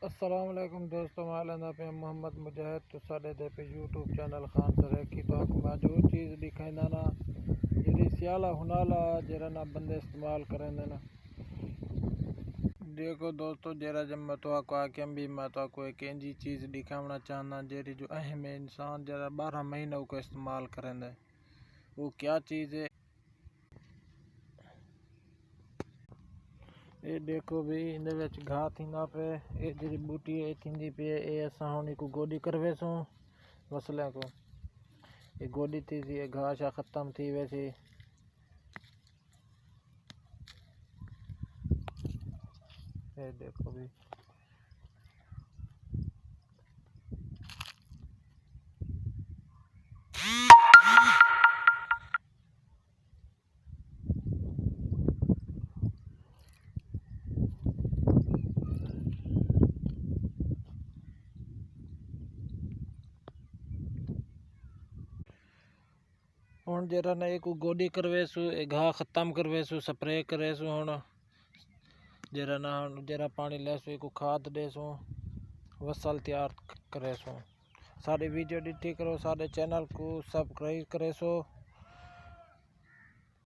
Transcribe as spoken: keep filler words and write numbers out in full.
السلام علیکم دوستو، میں لیندا پیا محمد مجاہد، تساں ݙیہدے پئے یوٹیوب چینل خان سرائیکی۔ تہاکوں میں اڄ او چیز ݙکھائیندا نا، جیڑھی سیالا ہنالا جیڑھا نا بندے استعمال کریندے نا۔ ݙیکھو دوستو، جیڑھا جے میں تہاکوں آکھیم بھی، میں تہاکوں ہک اینجھی چیز ݙکھاوݨا چاہنداں، جیڑھی جو اہم ہے، انسان جیڑھا ٻارہاں مہینے اوکوں استعمال کریندے۔ او کیا چیز ہے؟ اے ݙیکھو بھی، ایندے وچ گھاہ تھیندا پئے۔ اے جیڑھی ٻوٹی ہے، اے تھیندی پئی ہے، اے اساں ہݨ ایکوں گوݙی کرویسوں، وسلیاں کوں۔ اے گوݙی تھیسی، اے گھاہ شاہ ختم تھی ویسی۔ اے ݙیکھو بھی۔ ہݨ جیڑھا نا ایکوں گوݙی کرویسوں، اے گھاہ ختم کرویسوں، سپرے کریسوں۔ ہݨ جیڑھا نا، ہݨ جیڑھا پاݨی لیسوں، ایکوں کھاد ݙیسوں، وسل تیار کریسوں۔ ساݙی ویڈیو ݙٹھی کرو، ساݙے چینل کوں سبسکرائب کریسو۔